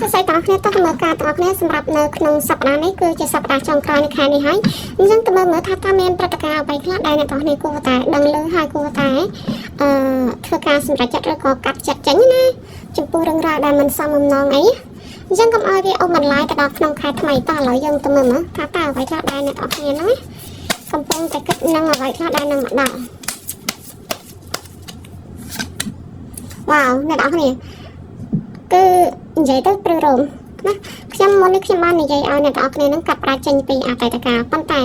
សួស្តីទាំងអស់គ្នាតោះទៅមើលការទាំងអស់គ្នាសម្រាប់នៅក្នុងសប្តាហ៍នេះគឺជាសប្តាហ៍ចុងក្រោយនៃខែនេះហើយអញ្ចឹងទៅមើលមើលថាតើមានព្រឹត្តិការណ៍អ្វីខ្លះដែលអ្នកទាំងអស់គ្នាគួរតែដឹងឮហើយគួរតែអឺធ្វើការសម្រេចចិត្តឬក៏កាត់ចិត្តចេញណាចំពោះរឿងរ៉ាវដែលមិនសមបំណងអីអញ្ចឹងកុំឲ្យវាអូសបន្លាយទៅដល់ក្នុងខែថ្មីតោះឥឡូវយើងទៅមើលមើលថាតើអ្វីខ្លះដែលអ្នកទាំងអស់គ្នាហ្នឹងណាកំពុងតែគិតនឹងអ្វីខ្លះដែលនឹងមកដល់វ៉ាវអ្នកទាំងអស់គ្នាគឺនិយាយទៅព្រឺរោមណាខ្ញុំមុននេះខ្ញុំបាននិយាយឲ្យអ្នកទាំងអស់គ្នានឹងកាត់ប្រាច់ចេញពីអតីតកាលប៉ុន្តែ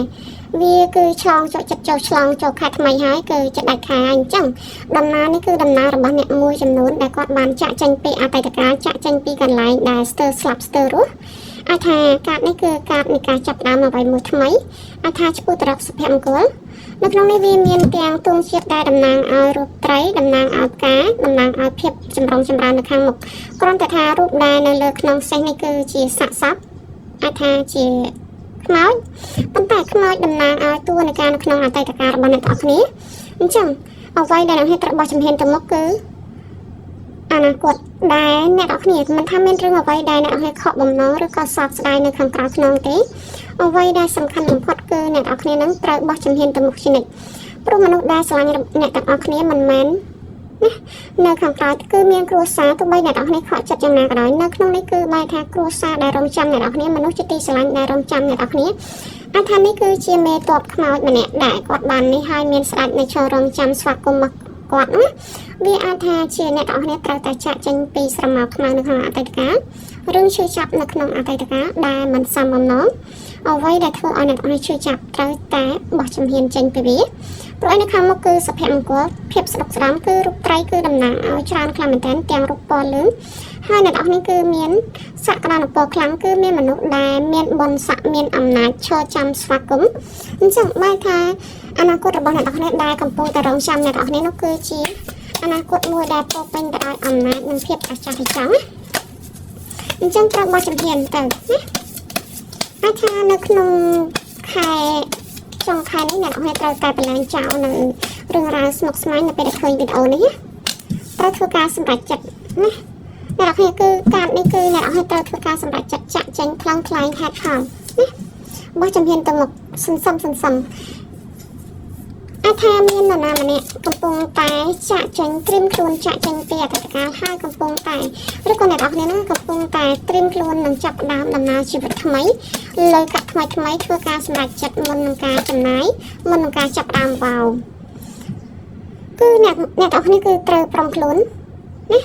វាគឺឆ្លងចូលចិត្តចូលឆ្លងចូលខែថ្មីហើយគឺចិត្តដាច់ខែហើយអញ្ចឹងដំណើរនេះគឺដំណើររបស់អ្នកមួយចំនួនដែលគាត់បានចាក់ចេញពីអតីតកាលចាក់ចេញពីកន្លែងដែលស្ទើរស្លាប់ស្ទើររស់អាចថាកាតនេះគឺកាតនៃការចាប់ផ្ដើមអ្វីមួយថ្មីអាចថាឆ្ពោះទៅរកសុភមង្គលនៅក្នុងនេះវាមានទាំងទងជាតិដែលតំណាងឲ្យរូបត្រីតំណាងឲ្យផ្កាតំណាងឲ្យភាពចម្រុងចម្រើននៅខាងមុខគ្រាន់តែថារូបដែលនៅលើក្នុងសេះនេះគឺជាសាកសពអាចថាជាខ្មោចប៉ុន្តែខ្មោចតំណាងឲ្យតួនាការនៅក្នុងអតីតកាលរបស់អ្នកទាំងអស់គ្នាអញ្ចឹងអ្វីដែលអ្នកត្រូវបោះជំហានទៅមុខគឺអនាគតដែលអ្នកទាំងអស់គ្នាមិនថាមានរឿងអ្វីដែលអ្នកទាំងអស់គ្នាខកបំណងឬក៏សោកស្ដាយនៅខាងក្រៅខ្នងទេអ្វីដែលសំខាន់បំផុតគឺអ្នកទាំងអស់គ្នានឹងត្រូវបោះជំហានទៅមុខជានិច្ចព្រោះមនុស្សដែលស្រឡាញ់អ្នកទាំងអស់គ្នាមិនមែនណានៅខាងក្រៅគឺមានគ្រួសារទោះបីអ្នកទាំងអស់គ្នាខកចិត្តយ៉ាងណាក៏ដោយនៅក្នុងនេះគឺបែរថាគ្រួសារដែលរងចាំអ្នកទាំងអស់គ្នាមនុស្សជាទីស្រឡាញ់ដែលរងចាំអ្នកទាំងអស់គ្នាអាចថានេះគឺជាមេតបខ្មោចម្នាក់ដែលគាត់បាននេះហើយមានស្ដេចនៅឈររងចាំស្វាគមន៍មកគាត់ណាវាអាចថាជាអ្នកទាំងអស់គ្នាត្រូវតែចាក់ចេញពីស្រមោលខ្មៅនៅក្នុងអតីតកាលរឿងឈឺចាប់នៅក្នុងអតីតកាលដែលមិនសមបំណងអ្វីដែលធ្វើឲ្យអ្នកទាំងអស់គ្នាឈឺចាប់ត្រូវតែបោះជំហានចេញពីវាព្រោះឯនៅខាងមុខគឺសុភមង្គលភាពស្ដុកស្ដំគឺរូបត្រីគឺតំណាងឲ្យច្រើនខ្លាំងមែនទែនទាំងរូបពណ៌លឿងហើយអ្នកទាំងអស់នេះគឺមានសក្តានុពលខ្លាំងគឺមានមនុស្សដែលមានបុណ្យស័ក្តិមានអំណាចឈរចាំស្វាគមន៍អញ្ចឹងបែរថាអនាគតរបស់អ្នកទាំងអស់គ្នាដែលកំពុងតែរងចាំអ្នកទាំងអស់គ្នានោះគឺជាអនាគតមួយដែលពោពេញទៅដោយអំណាចនិងភាពត្រចះត្រចង់ណាអញ្ចឹងត្រូវបោះជំហានទៅណាអាចថានៅក្នុងខែចុងខែនេះអ្នកទាំងអស់គ្នាត្រូវតែបន្លែងចោលនៅរឿងរ៉ាវស្មុគស្មាញនៅពេលដែលឃើញវីដេអូនេះណាត្រូវធ្វើការសម្រេចចិត្តណាអ្នកទាំងអស់គ្នាគឺការនេះគឺអ្នកទាំងអស់គ្នាត្រូវធ្វើការសម្រេចចិត្តចាក់ចេញថ្លឹងថ្លែងហេតុផលណាបោះជំហានទៅមុខសន្សំសន្សំអាចថាមាននរណាម្នាក់កំពុងតែចាក់ចេញត្រៀមខ្លួនចាក់ចេញពីអតីតកាលហើយកំពុងតែឬក៏អ្នកទាំងអស់គ្នាហ្នឹងកំពុងតែត្រៀមខ្លួននឹងចាប់ផ្ដើមដំណើរជីវិតថ្មីលើកាក់ថ្មីថ្មីធ្វើការសម្រេចចិត្តមុននឹងការចំណាយមុននឹងការចាប់ផ្ដើមវ៉ាវគឺអ្នកអ្នកទាំងអស់គ្នាគឺត្រូវប្រុងខ្លួនណា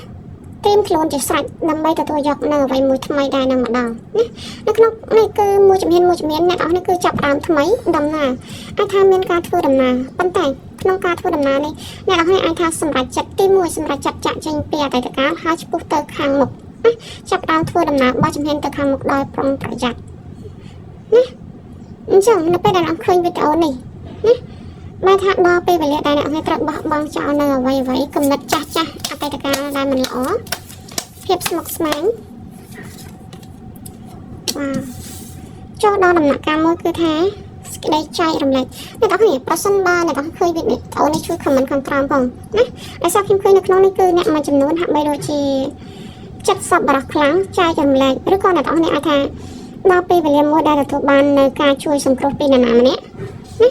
ត្រៀមខ្លួនជាស្រេចដើម្បីទទួលយកនៅអ្វីមួយថ្មីដែលនឹងមកដល់ណានៅក្នុងនេះគឺមួយជំហានមួយជំហានអ្នកទាំងអស់នេះគឺចាប់ផ្ដើមថ្មីដំណើរអាចថាមានការធ្វើដំណើរប៉ុន្តែក្នុងការធ្វើដំណើរនេះអ្នកទាំងអស់នេះអាចថាសម្រេចចិត្តទី1សម្រេចចិត្តចាក់ចេញពីអតីតកាលហើយឆ្ពោះទៅខាងមុខណាចាប់ផ្ដើមធ្វើដំណើរបោះជំហានទៅខាងមុខដោយប្រុងប្រយ័ត្នណាអញ្ចឹងនៅពេលដែលអ្នកឃើញវីដេអូនេះណាបែរថាដល់ពេលវេលាដែលអ្នកនរត្រូវបោះបង់ចោលនៅអ្វីអ្វីគំនិតចាស់ចាស់អតីតកាលដែលមិនល្អភាពស្មុគស្មាញបាទចូលដល់ដំណាក់កាលមួយគឺថាសេចក្តីចែករំលែកអ្នកទាំងគ្នាប្រសិនបើអ្នកទាំងឃើញវីដេអូនេះជួយ comment ខាងក្រោមផងណាដោយសារខ្ញុំឃើញនៅក្នុងនេះគឺអ្នកមួយចំនួនហាក់បីដូចជាចិត្តសប្បុរសខ្លាំងចែករំលែកឬក៏អ្នកទាំងគ្នាអាចថាដល់ពេលវេលាមួយដែលទទួលបាននៅការជួយសង្គ្រោះពីនរណាម្នាក់ណា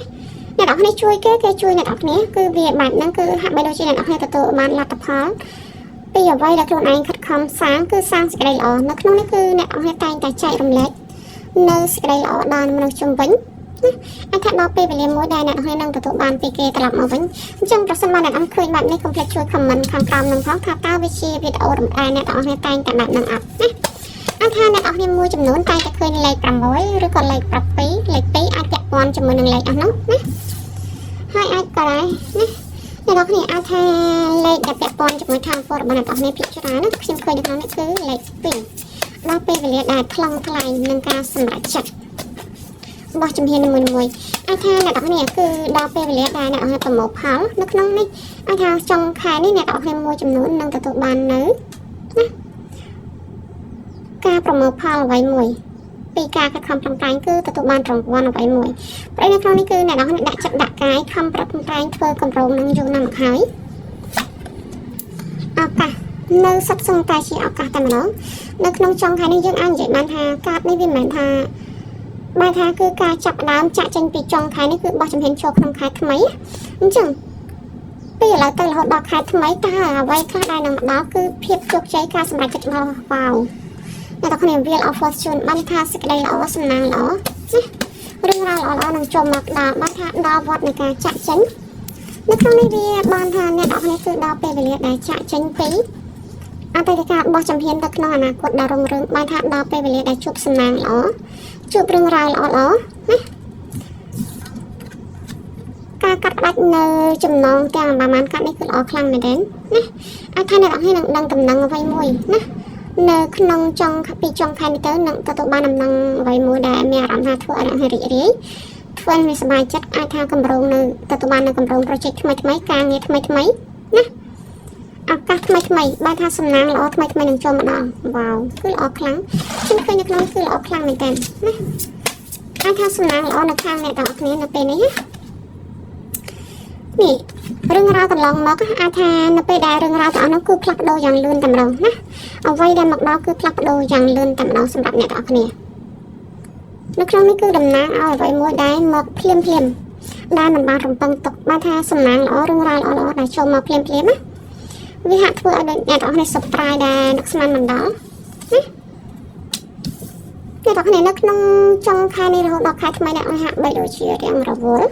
អ្នកទាំងគ្នាជួយគេគេជួយអ្នកទាំងគ្នាគឺវាបែបហ្នឹងគឺហាក់បីដូចជាអ្នកទាំងគ្នាទទួលបានលទ្ធផលពីអ្វីដែលខ្លួនឯងខិតខំសាងគឺសាងសេចក្តីល្អនៅក្នុងនេះគឺអ្នកទាំងគ្នាតែងតែចែករំលែកនៅសេចក្តីល្អដល់មនុស្សជុំវិញណាអាចថាដល់ពេលវេលាមួយដែលអ្នកទាំងគ្នានឹងទទួលបានពីគេត្រឡប់មកវិញអញ្ចឹងប្រសិនបើអ្នកទាំងឃើញបែបនេះកុំភ្លេចជួយ comment ខាងក្រោមនឹងផងថាតើវាជាវីដេអូរំដែលអ្នកទាំងគ្នាតែងតែបែបហ្នឹងអត់ណាអាចថាអ្នកទាំងគ្នាមួយចំនួនតែងតែឃើញលេខ6ឬក៏លេខ7លេខ2អាចពាក់ព័ន្ធជាមួយនឹងលេខអស់នោះណាហើយអាចក៏ដែរណាអ្នកទាំងគ្នាអាចថាលេខដែលពាក់ព័ន្ធជាមួយធម្មពលរបស់អ្នកទាំងគ្នាភាគច្រើនណាខ្ញុំឃើញនៅក្នុងនេះគឺលេខ2ដល់ពេលវេលាដែលថ្លឹងថ្លែងនឹងការសម្រេចចិត្តបោះជំហាននីមួយៗអាចថាអ្នកទាំងគ្នាគឺដល់ពេលវេលាដែលអ្នកទាំងគ្នាប្រមូលផលនៅក្នុងនេះអាចថាចុងខែនេះអ្នកទាំងគ្នាមួយចំនួននឹងទទួលបាននៅណាការប្រមូលផលអ្វីមួយពីការខិតខំប្រឹងប្រែងគឺទទួលបានរង្វាន់អ្វីមួយព្រោះនៅក្នុងនេះគឺអ្នកទាំងគ្នាដាក់ចិត្តដាក់កាយខំប្រឹងប្រែងធ្វើគម្រោងនឹងយូរណាស់មកហើយឱកាស នៅសុទ្ធសឹងតែជាឱកាសតែម្ដងនៅក្នុងចុងខែនេះយើងអាចនិយាយបានថាកាតនេះវាមិនមែនថាបែរថាគឺការចាប់ផ្ដើមចាក់ចេញពីចុងខែនេះគឺបោះជំហានចូលក្នុងខែថ្មីអញ្ចឹងពីឥឡូវទៅរហូតដល់ខែថ្មីតើអ្វីខ្លះដែលនឹងមកដល់គឺភាពជោគជ័យការសម្រេចចិត្តរបស់វ៉ាវអ្នកទាំងគ្នា Wheel of Fortune បានថាសេចក្តីល្អសំណាងល្អណារឿងរ៉ាវល្អៗនឹងចូលមកដល់បានថាដល់វត្តនៃការចាក់ចេញនៅក្នុងនេះវាបានថាអ្នកទាំងគ្នាគឺដល់ពេលវេលាដែលចាក់ចេញពីអតីតកាលបោះជំហានទៅក្នុងអនាគតដ៏រុងរឿងបានថាដល់ពេលវេលាដែលជួបសំណាងល្អជួបរឿងរ៉ាវល្អៗណាការកាត់ផ្ដាច់នៅចំណងទាំងប្រមាណកាត់នេះគឺល្អខ្លាំងមែនទែនណាអាចថាអ្នកទាំងនេះនឹងដឹងតំណែងអ្វីមួយណានៅក្នុងចុងពីចុងខែនេះទៅនឹងទទួលបានដំណឹងអ្វីមួយដែលមានអារម្មណ៍ថាធ្វើឲ្យអ្នករីករាយធ្វើឲ្យមានសប្បាយចិត្តអាចថាកម្រងនៅទទួលបាននៅកម្រង project ថ្មីថ្មីការងារថ្មីថ្មីណាឱកាសថ្មីថ្មីបើថាសំណាងល្អថ្មីថ្មីនឹងចូលមកដល់វ៉ាវគឺល្អខ្លាំងខ្ញុំឃើញនៅក្នុងនេះគឺល្អខ្លាំងមែនទែនណាអាចថាសំណាងល្អនៅខាងអ្នកទាំងអស់គ្នានៅពេលនេះណានេះរឿងរ៉ាវកន្លងមកអាចថានៅពេលដែលរឿងរ៉ាវទាំងអស់នោះគឺផ្លាស់ប្ដូរយ៉ាងលឿនតែម្ដងណាអ្វីដែលមកដល់គឺផ្លាស់ប្ដូរយ៉ាងលឿនតែម្ដងសម្រាប់អ្នកទាំងអស់គ្នានៅក្នុងនេះគឺតំណាងឲ្យអ្វីមួយដែលមកភ្លាមភ្លាមដែលមិនបានរំពឹងទុកបានថាសំណាងល្អរឿងរ៉ាវល្អៗដែលចូលមកភ្លាមភ្លាមណាវាហាក់ធ្វើឲ្យដូចអ្នកទាំងអស់គ្នា surprise ដែលនឹកស្មានមិនដល់ណាអ្នកទាំងអស់គ្នានៅក្នុងចុងខែនេះរហូតដល់ខែថ្មីអ្នកឲ្យហាក់បីដូចជារៀងរវល់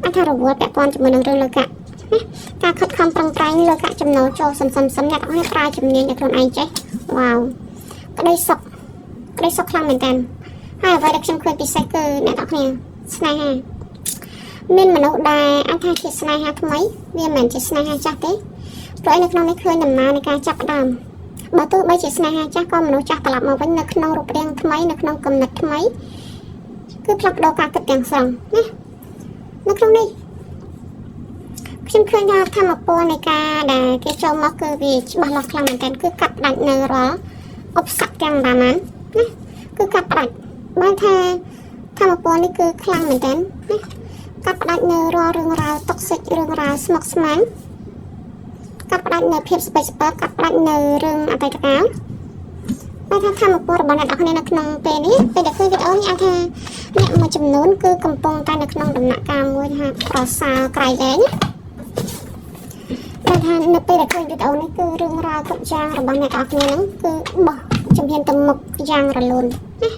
អាចថារវល់ពាក់ព័ន្ធជាមួយនឹងរឿងលុយកាក់ណាការខិតខំប្រឹងប្រែងលើកាក់ចំណូលចូលសន្សំសំអ្នកទាំងអស់គ្នាប្រើជំនាញដែលខ្លួនឯងចេះវ៉ាវក្តីសុខក្តីសុខខ្លាំងមែនតើហើយអ្វីដែលខ្ញុំឃើញពិសេសគឺអ្នកទាំងអស់គ្នាស្នេហាមានមនុស្សដែលអាចថាជាស្នេហាថ្មីវាមិនមែនជាស្នេហាចាស់ទេព្រោះឯនៅក្នុងនេះឃើញដំណើរនៃការចាប់ផ្ដើមបើទោះបីជាស្នេហាចាស់ក៏មនុស្សចាស់ត្រឡប់មកវិញនៅក្នុងរូបរាងថ្មីនៅក្នុងគំនិតថ្មីគឺផ្លាស់ប្ដូរការគិតទាំងស្រុងណានៅក្នុងនេះខ្ញុំឃើញថាធម្មពលនៃការដែលគេចូលមកគឺវាច្បាស់លាស់ខ្លាំងមែនទែនគឺកាត់ផ្ដាច់នៅរាល់ឧបសគ្គទាំងប្រមាណណាគឺកាត់ផ្ដាច់បានថាធម្មពលនេះគឺខ្លាំងមែនទែនណាកាត់ផ្ដាច់នៅរាល់រឿងរ៉ាវ toxic រឿងរ៉ាវស្មុគស្មាញកាត់ផ្ដាច់នៅភាពស្ពេចស្ពើកាត់ផ្ដាច់នៅរឿងអតីតកាលតែថាធម្មពលរបស់អ្នកនរគ្នានៅក្នុងពេលនេះពេលដែលឃើញវីដេអូនេះអាចថាអ្នកមួយចំនួនគឺកំពុងតែនៅក្នុងដំណាក់កាលមួយថាប្រសើរក្រៃលែងតែថានៅពេលដែលឃើញវីដេអូនេះគឺរឿងរ៉ាវគ្រប់យ៉ាងរបស់អ្នកនរគ្នាហ្នឹងគឺបោះជំហានទៅមុខយ៉ាងរលូនណា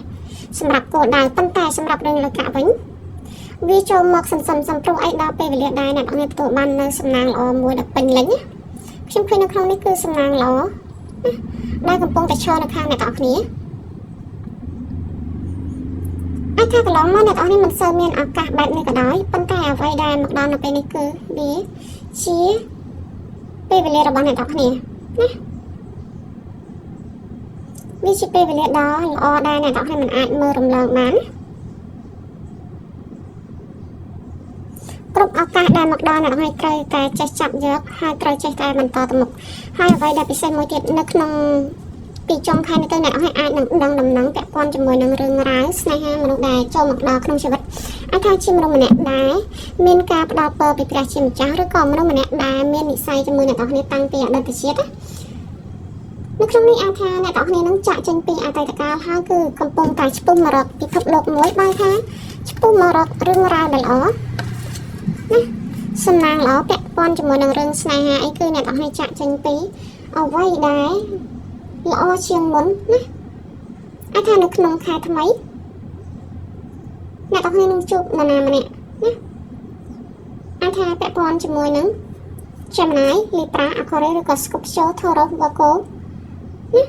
សម្រាប់គោលដៅប៉ុន្តែសម្រាប់រឿងលុយកាក់វិញវាចូលមកសន្សំសំព្រោះអីដល់ពេលវេលាដែរអ្នកនរគ្នាទទួលបាននៅសំណាងល្អមួយដ៏ពេញលេញណាខ្ញុំឃើញនៅក្នុងនេះគឺសំណាងល្អណាដែលកំពុងតែឈរនៅខាងអ្នកនរគ្នាអាចថាកន្លងមកអ្នកនរគ្នាមិនសូវមានឱកាសបែបនេះក៏ដោយប៉ុន្តែអ្វីដែលមកដល់នៅពេលនេះគឺវាជាពេលវេលារបស់អ្នកនរគ្នាណាវាជាពេលវេលាដ៏ល្អដែលអ្នកនរគ្នាមិនអាចមើលរំលងបានណាគ្រប់ឱកាសដែលមកដល់អ្នកនរត្រូវតែចេះចាប់យកហើយត្រូវចេះតែបន្តទៅមុខហើយអ្វីដែលពិសេសមួយទៀតនៅក្នុងពីចុងខែនេះទៅអ្នកនរអាចនឹងដឹងដំណឹងពាក់ព័ន្ធជាមួយនឹងរឿងរ៉ាវស្នេហាមនុស្សដែលចូលមកដល់ក្នុងជីវិតអាចថាជាមនុស្សម្នាក់ដែលមានការផ្ដល់ពរពីព្រះជាម្ចាស់ឬក៏មនុស្សម្នាក់ដែលមាននិស្ស័យជាមួយអ្នកនរគ្នាតាំងពីអតីតជាតិណានៅក្នុងនេះអាចថាអ្នកទាំងគ្នានឹងចាក់ចេញពីអតីតកាលហើយគឺកំពុងតែឆ្ពោះមករកពិភពលោកមួយបើថាឆ្ពោះមករករឿងរ៉ាវដែលល្អណាសំណាងល្អពាក់ព័ន្ធជាមួយនឹងរឿងស្នេហាអីគឺអ្នកទាំងគ្នាចាក់ចេញពីអ្វីដែលល្អជាងមុនណាអាចថានៅក្នុងខែថ្មីអ្នកទាំងគ្នានឹងជួបនរណាម្នាក់ណាអាចថាពាក់ព័ន្ធជាមួយនឹង Gemini, Libra, Aquarius ឬក៏ Scorpio, Taurus, Virgo ណា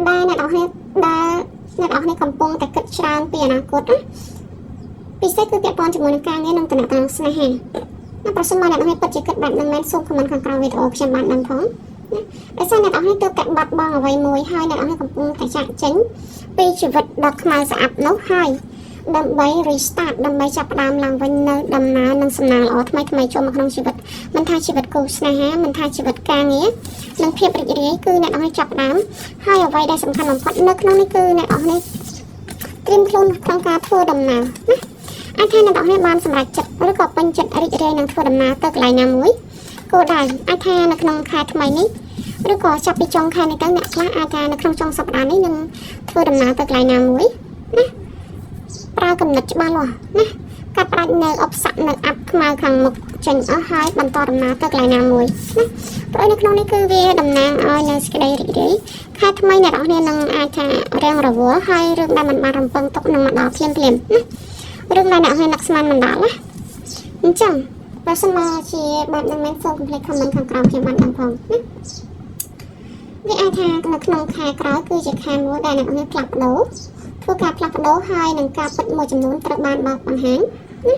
ដែលអ្នកនរគ្នាដែលអ្នកនរគ្នាកំពុងតែគិតច្រើនពីអនាគតណាពិសេសគឺពាក់ព័ន្ធជាមួយនឹងការងារនិងតំណែងស្នេហាណាប្រសិនបើអ្នកនរគ្នាពិតជាគិតបែបហ្នឹងមែនសូម comment ខាងក្រោមវីដេអូខ្ញុំបានដឹងផងណាដោយសារអ្នកនរគ្នាទើបតែបាត់បង់អ្វីមួយហើយអ្នកនរគ្នាកំពុងតែចាក់ចេញពីជីវិតដ៏ខ្មៅស្អាប់នោះហើយដើម្បី restart ដើម្បីចាប់ផ្ដើមឡើងវិញនៅដំណើរនិងសំណាងល្អថ្មីថ្មីចូលមកក្នុងជីវិតមិនថាជីវិតគូស្នេហាមិនថាជីវិតការងារនិងភាពរីករាយគឺអ្នកនរគ្នាចាប់ផ្ដើមហើយអ្វីដែលសំខាន់បំផុតនៅក្នុងនេះគឺអ្នកនរគ្នាត្រៀមខ្លួនក្នុងការធ្វើដំណើរណាអាចថាអ្នកនរគ្នាបានសម្រេចចិត្តឬក៏ពេញចិត្តរីករាយនឹងធ្វើដំណើរទៅកន្លែងណាមួយគោលដៅអាចថានៅក្នុងខែថ្មីនេះ ឬក៏ចាប់ពីចុងខែនេះទៅអ្នកខ្លះអាចថានៅក្នុងចុងសប្តាហ៍នេះនឹងធ្វើដំណើរទៅកន្លែងណាមួយណាប្រើកំណត់ច្បាស់លាស់ណាកាត់ផ្ដាច់នៅឧបសគ្គនៅអាប់ខ្មៅខាងមុខចេញអស់ហើយបន្តដំណើរទៅកន្លែងណាមួយណាព្រោះនៅក្នុងនេះគឺវាតំណាងឲ្យនៅសេចក្តីរីករាយខែថ្មីអ្នកនរគ្នានឹងអាចថារៀងរវល់ហើយរឿងដែលមិនបានរំពឹងទុកនឹងមកដល់ភ្លាមភ្លាមណារឿងដែលអ្នកនរគ្នានឹកស្មានមិនដល់ណាអញ្ចឹងបើសិនមកជាបែបហ្នឹងមែនសូមកុំភ្លេច comment ខាងក្រោមខ្ញុំបានដឹងផងណាវាអាចថានៅក្នុងខែក្រោយគឺជាខែមួយដែលអ្នកនរគ្នាផ្លាស់ប្ដូរធ្វើការផ្លាស់ប្ដូរហើយនឹងការពិតមួយចំនួនត្រូវបានបើកបង្ហាញណា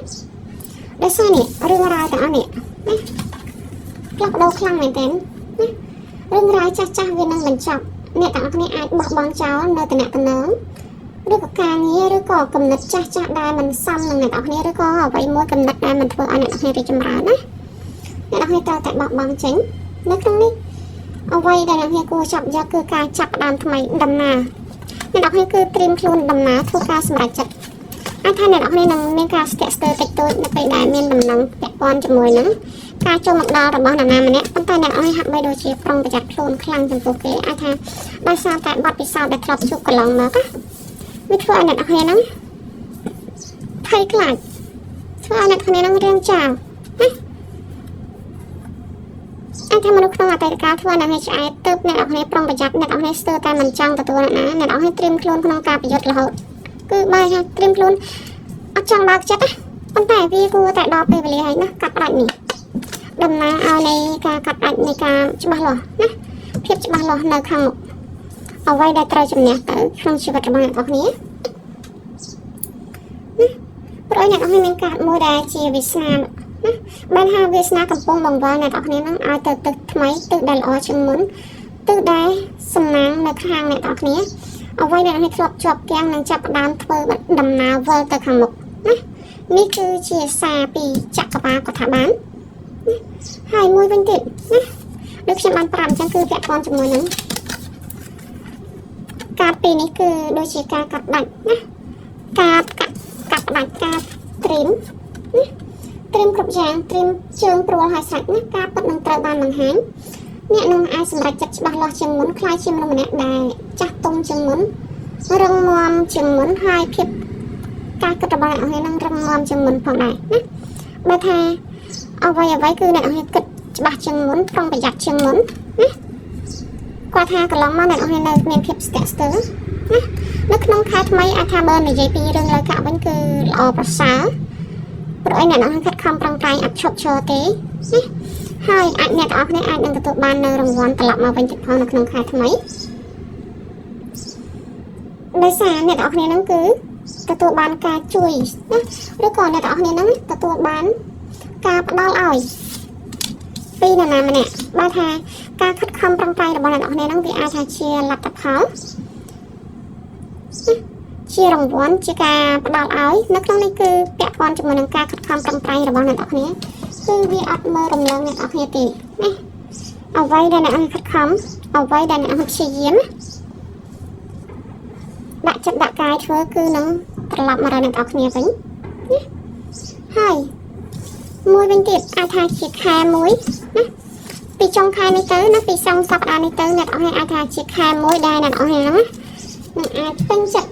ដោយសារនេះរឿងរ៉ាវទាំងអស់នេះណាផ្លាស់ប្ដូរខ្លាំងមែនទែនណារឿងរ៉ាវចាស់ចាស់វានឹងបញ្ចប់អ្នកទាំងអស់គ្នាអាចបោះបង់ចោលនៅតំណតំណងឬក៏ការងារឬក៏គំនិតចាស់ចាស់ដែលមិនសមនឹងអ្នកទាំងអស់គ្នាឬក៏អ្វីមួយគំនិតដែលមិនធ្វើឲ្យអ្នកទាំងអស់គ្នារីកចម្រើនណាអ្នកទាំងអស់គ្នាត្រូវតែបោះបង់ចេញនៅក្នុងនេះអ្វីដែលអ្នកគ្នាគួរចាប់យកគឺការចាប់ផ្ដើមថ្មីដំណើរអ្នកទាំងអស់គ្នាគឺត្រៀមខ្លួនដំណើរធ្វើការសម្រេចចិត្តអាចថាអ្នកទាំងអស់គ្នានឹងមានការស្ទាក់ស្ទើរតិចតួចនៅពេលដែលមានដំណឹងពាក់ព័ន្ធជាមួយនឹងការចូលមកដល់របស់នរណាម្នាក់ប៉ុន្តែអ្នកអស់ហាក់បីដូចជាប្រុងប្រយ័ត្នខ្លួនខ្លាំងចំពោះគេអាចថាដោយសារតែបទពិសោធន៍ដែលធ្លាប់ជួបកន្លងមកណាវាធ្វើឲ្យអ្នកនរគ្នាហ្នឹងភ័យខ្លាចធ្វើឲ្យអ្នកគ្នាហ្នឹងរៀងចោលណាអាចថាមនុស្សក្នុងអតីតកាលធ្វើឲ្យអ្នកនេះឆ្អែតទៅអ្នកនរគ្នាប្រុងប្រយ័ត្នអ្នកនរគ្នាស្ទើរតែមិនចង់ទទួលអ្នកណាអ្នកនរគ្នាត្រៀមខ្លួនក្នុងការប្រយុទ្ធរហូតគឺបែរថាត្រៀមខ្លួនអត់ចង់បើកចិត្តណាប៉ុន្តែវាគួរតែដល់ពេលវេលាហើយណាកាត់ផ្ដាច់នេះតំណាងឲ្យនៃការកាត់ផ្ដាច់នៃការច្បាស់លាស់ណាភាពច្បាស់លាស់នៅខាងមុខអ្វីដែលត្រូវជំនះទៅក្នុងជីវិតរបស់អ្នកនរគ្នាណាព្រោះអ្នកនរគ្នាមានកាតមួយដែលជាវាសនាណាបានថាវាសនាកំពុងបង្វិលអ្នកនរគ្នានឹងឲ្យទៅទឹកថ្មីទឹកដែលល្អជាងមុនទឹកដែលសំណាងនៅខាងអ្នកនរគ្នាអ្វីដែលអ្នកធ្លាប់ជាប់គាំងនឹងចាប់ផ្ដើមធ្វើដំណើរវិលទៅខាងមុខណានេះគឺជាសារពីចក្រវាលកថាបានណាហើយមួយវិញទៀតណាដូចខ្ញុំបានប្រាប់អញ្ចឹងគឺពាក់ព័ន្ធជាមួយនឹងការពីនេះគឺដូចជាការកាត់ដាច់ណាការកាត់កាត់ផ្ដាច់ការត្រៀមណាត្រៀមគ្រប់យ៉ាងត្រៀមជើងព្រួលឲ្យស្រេចណាការពិតនឹងត្រូវបានបង្ហាញអ្នកនឹងអាចសម្រេចចិត្តច្បាស់លាស់ជាងមុនក្លាយជាមនុស្សម្នាក់ដែលចាស់ទុំជាងមុនរឹងមាំជាងមុនហើយភាពការគិតរបស់អ្នកនរនឹងរឹងមាំជាងមុនផងដែរណាបើថាអ្វីអ្វីគឺអ្នកនរគិតច្បាស់ជាងមុនប្រុងប្រយ័ត្នជាងមុនណាគាត់ថាកន្លងមកអ្នកនរនៅមានភាពស្ទាក់ស្ទើរណានៅក្នុងខែថ្មីអាចថាបើនិយាយពីរឿងលុយកាក់វិញគឺល្អប្រសើរព្រោះឯអ្នកនរខិតខំប្រឹងប្រែងអត់ឈប់ឈរទេណាហើយអាចអ្នកទាំងអស់គ្នាអាចនឹងទទួលបាននៅរង្វាន់ត្រឡប់មកវិញទៀតផងនៅក្នុងខែថ្មីដោយសារអ្នកទាំងអស់គ្នាហ្នឹងគឺទទួលបានការជួយណាឬក៏អ្នកទាំងអស់គ្នាហ្នឹងទទួលបានការផ្ដល់ឲ្យពីនរណាម្នាក់បើថាការខិតខំប្រឹងប្រែងរបស់អ្នកទាំងអស់គ្នាហ្នឹងវាអាចថាជាលទ្ធផលណាជារង្វាន់ជាការផ្ដល់ឲ្យនៅក្នុងនេះគឺពាក់ព័ន្ធជាមួយនឹងការខិតខំប្រឹងប្រែងរបស់អ្នកទាំងអស់គ្នាគឺវាអត់មើលរំលងអ្នកទាំងអស់គ្នាទេណាអ្វីដែលអ្នកខិតខំអ្វីដែលអ្នកព្យាយាមដាក់ចិត្តដាក់កាយធ្វើគឺនឹងត្រឡប់មករកអ្នកទាំងអស់គ្នាវិញណាហើយមួយវិញទៀតអាចថាជាខែមួយណាពីចុងខែនេះទៅណាពីចុងសប្តាហ៍នេះទៅអ្នកទាំងអស់គ្នាអាចថាជាខែមួយដែលអ្នកទាំងអស់គ្នាហ្នឹងនឹងអាចពេញចិត្ត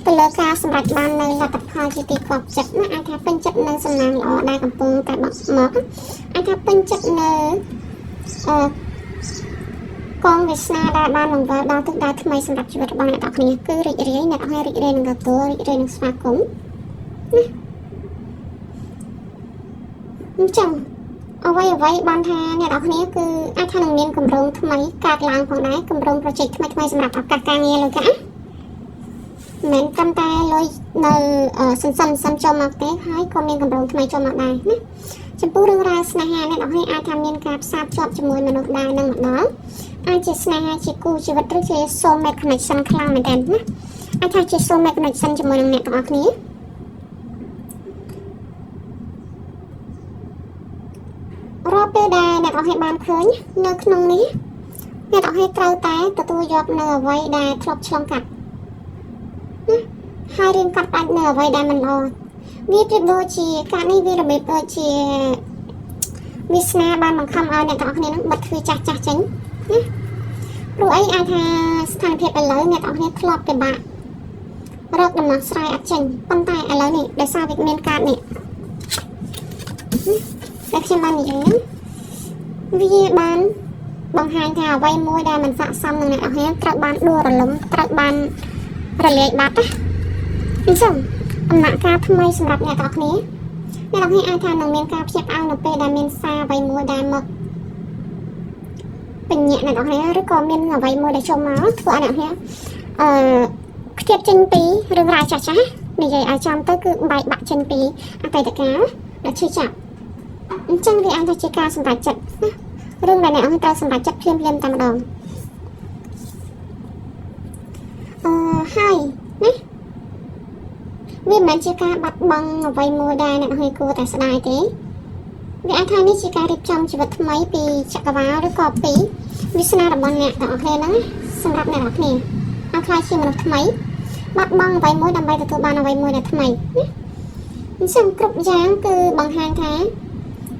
ទៅលើការសម្រេចបាននៅលទ្ធផលជាទីគាប់ចិត្តណាអាចថាពេញចិត្តនៅសំណាងល្អដែលកំពុងតែបក់មកអាចថាពេញចិត្តនៅអឺកងវាសនាដែលបានបង្វិលដល់ទិសដៅថ្មីសម្រាប់ជីវិតរបស់អ្នកទាំងគ្នាគឺរីករាយអ្នកទាំងគ្នារីករាយនឹងទទួលរីករាយនឹងស្វាគមន៍ណាអញ្ចឹងអ្វីអ្វីបានថាអ្នកទាំងគ្នាគឺអាចថានឹងមានគម្រោងថ្មីកើតឡើងផងដែរគម្រោង project ថ្មីថ្មីសម្រាប់ឱកាសការងារលោកកាមិនត្រឹមតែលុយនៅសន្សំសន្សំចូលមកទេហើយក៏មានគម្រោងថ្មីចូលមកដែរណាចំពោះរឿងរ៉ាវស្នេហាអ្នកនរគ្នាអាចថាមានការផ្សារភ្ជាប់ជាមួយមនុស្សដែរនឹងមកដល់អាចជាស្នេហាជាគូជីវិតឬជា soulmate connection ខ្លាំងមែនទែនណាអាចថាជា soulmate connection ជាមួយនឹងអ្នកទាំងអស់គ្នារាល់ពេលដែលអ្នកទាំងអស់គ្នាបានឃើញនៅក្នុងនេះអ្នកទាំងអស់គ្នាត្រូវតែទទួលយកនៅអ្វីដែលធ្លាប់ឆ្លងកាត់ណាហើយរៀនកាត់ផ្ដាច់នៅអ្វីដែលមិនល្អវាប្រៀបដូចជាការនេះវារបៀបដូចជាវាសនាបានបង្ខំឲ្យអ្នកទាំងអស់គ្នានឹងបិទទ្វារចាស់ចាស់ចេញ ណាព្រោះអីអាចថាស្ថានភាពឥឡូវអ្នកទាំងអស់គ្នាធ្លាប់ពិបាករកដំណោះស្រាយអត់ចេញប៉ុន្តែឥឡូវនេះដោយសារវាមានកាតនេះតែខ្ញុំបាននិយាយហ្នឹងវាបានបង្ហាញថាអ្វីមួយដែលមិនស័ក្តិសមនឹងអ្នកនរគ្នាត្រូវបានដួលរលំត្រូវបានរលាយបាត់ណាអញ្ចឹងដំណាក់កាលថ្មីសម្រាប់អ្នកទាំងអស់គ្នាអ្នកទាំងអស់គ្នាអាចថានឹងមានការភ្ញាក់ផ្អើលនៅពេលដែលមានសារអ្វីមួយដែលមកបញ្ញាអ្នកទាំងអស់គ្នាឬក៏មានអ្វីមួយដែលចូលមកធ្វើឲ្យអ្នកទាំងអស់គ្នាខ្ទាតចេញពីរឿងរ៉ាវចាស់ចាស់និយាយឲ្យចំទៅគឺបែកបាក់ចេញពីអតីតកាលដែលឈឺចាប់អញ្ចឹងវាអាចថាជាការសម្រេចចិត្តណារឿងដែលអ្នកអង្គត្រូវសម្រេចចិត្តភ្លាមភ្លាមតែម្ដងហើយណាវាមិនមែនជាការបាត់បង់អ្វីមួយដែលអ្នកអង្គគួរតែស្ដាយទេវាអាចថានេះជាការរៀបចំជីវិតថ្មីពីចក្រវាលឬក៏ពីវាសនារបស់អ្នកទាំងអស់គ្នាហ្នឹងសម្រាប់អ្នកទាំងអស់គ្នាឲ្យក្លាយជាមនុស្សថ្មីបាត់បង់អ្វីមួយដើម្បីទទួលបានអ្វីមួយដែលថ្មីណាអញ្ចឹងគ្រប់យ៉ាងគឺបង្ហាញថា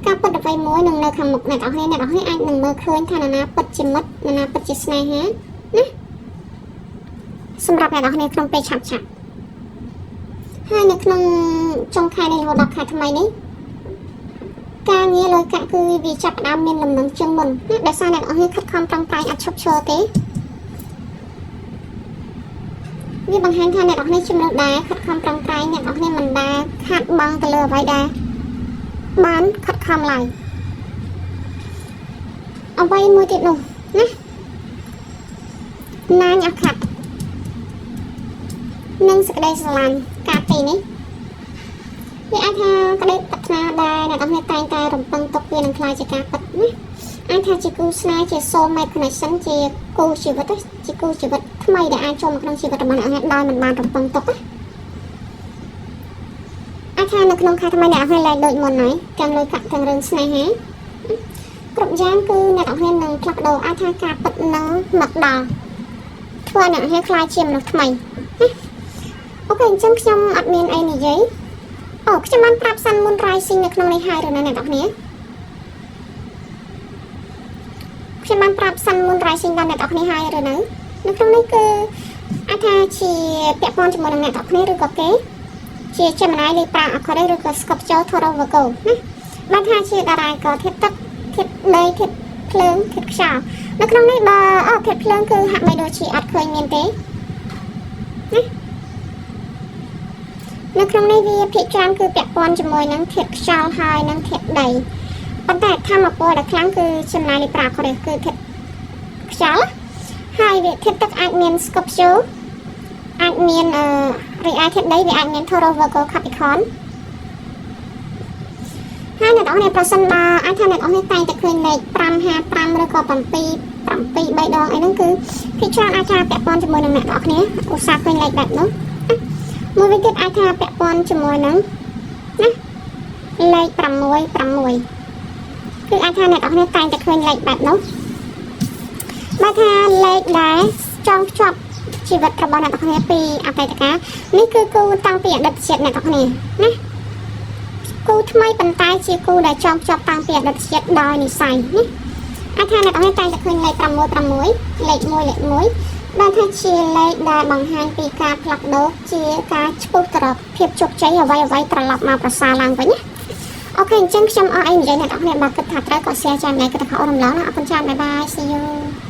ការពិតអ្វីមួយនឹងនៅខាងមុខអ្នកទាំងអស់គ្នាអ្នកទាំងអស់គ្នាអាចនឹងមើលឃើញថានរណាពិតជាមិត្តនរណាពិតជាស្នេហាណាសម្រាប់អ្នកទាំងអស់គ្នាក្នុងពេលឆាប់ឆាប់ហើយនៅក្នុងចុងខែនេះរហូតដល់ខែថ្មីនេះការងារលុយកាក់គឺវាចាប់ផ្ដើមមានលំនឹងជាងមុនណាដោយសារអ្នកទាំងអស់គ្នាខិតខំប្រឹងប្រែងអត់ឈប់ឈរទេវាបង្ហាញថាអ្នកទាំងអស់គ្នាជំនួសដែរខិតខំប្រឹងប្រែងអ្នកទាំងអស់គ្នាមិនដែលខាតបង់ទៅលើអ្វីដែរបានខិតខំឡើយអ្វីមួយទៀតនោះណាNine of Cup និងសេចក្តីស្រឡាញ់កាលពីនេះវាអាចថាក្តីប្រាថ្នាដែលអ្នកទាំងអស់គ្នាតែងតែរំពឹងទុកវានឹងក្លាយជាការពិតណាអាចថាជាគូស្នេហ៍ជា soul mate connection ជាគូជីវិតជាគូជីវិតថ្មីដែលអាចចូលមកក្នុងជីវិតរបស់អ្នកទាំងអស់គ្នាដោយមិនបានរំពឹងទុកណាអាចថានៅក្នុងខែថ្មីអ្នកទាំងអស់គ្នាលែងដូចមុនហើយទាំងលុយកាក់ទាំងរឿងស្នេហាគ្រប់យ៉ាងគឺអ្នកទាំងអស់គ្នានឹងផ្លាស់ប្ដូរអាចថាការពិតនឹងមកដល់ធ្វើឲ្យអ្នកទាំងអស់គ្នាក្លាយជាមនុស្សថ្មីណាOK អញ្ចឹងខ្ញុំអត់មានអីនិយាយអូខ្ញុំបានប្រាប់ Sun Moon Rising នៅក្នុងនេះហើយឬនៅអ្នកទាំងអស់គ្នាខ្ញុំបានប្រាប់ Sun Moon Rising ដល់អ្នកទាំងអស់គ្នាហើយឬនៅនៅក្នុងនេះគឺអាចថាជាពាក់ព័ន្ធជាមួយនឹងអ្នកទាំងអស់គ្នាឬក៏គេជា Gemini Libra Aquarius ឬក៏ Scorpio Taurus Virgo ណាបានថាជាតារាក៏ធាតុទឹកធាតុដីធាតុភ្លើងធាតុខ្យល់នៅក្នុងនេះបើអូធាតុភ្លើងគឺហាក់បីដូចជាអត់ឃើញមានទេណានៅក្នុងនេះវាភាគច្រើនគឺពាក់ព័ន្ធជាមួយនឹងធាតុខ្យល់ហើយនិងធាតុដីប៉ុន្តែធម្មពលដែលខ្លាំងគឺ Gemini Libra Aquarius គឺធាតុខ្យល់ហើយវាធាតុទឹកអាចមាន Scorpio អាចមានអឺរីឯធាតុដីវាអាចមាន Taurus Virgo Capricorn ហើយអ្នកនរគ្នាប្រសិនបើអាចថាអ្នកនរគ្នាតែងតែឃើញលេខ555ឬក៏7 7 3ដងអីហ្នឹងគឺភាគច្រើនអាចថាពាក់ព័ន្ធជាមួយនឹងអ្នកនរគ្នាឧស្សាហ៍ឃើញលេខបែបនោះមួយវិញទៀតអាចថាពាក់ព័ន្ធជាមួយនឹងណាលេខ6 6គឺអាចថាអ្នកនរគ្នាតែងតែឃើញលេខបែបនោះបើថាលេខដែលចងភ្ជាប់ជីវិតរបស់អ្នកនរគ្នាពីអតីតកាលនេះគឺគូតាំងពីអតីតជាតិអ្នកនរគ្នាណាគូថ្មីប៉ុន្តែជាគូដែលចងភ្ជាប់តាំងពីអតីតជាតិដោយនិស័យណាអាចថាអ្នកនរគ្នាតែងតែឃើញលេខ6 6លេខ1លេខ1បានថាជាលេខដែលបង្ហាញពីការផ្លាស់ប្ដូរជាការឆ្ពោះទៅរកភាពជោគជ័យអ្វីអ្វីត្រឡប់មកប្រសើរឡើងវិញណាOK អញ្ចឹងខ្ញុំអស់អីនិយាយអ្នកនរគ្នាបើគិតថាត្រូវក៏ share ចាំដែរគិតថាអូនរំលងណាអរគុណច្រើន bye bye, see you.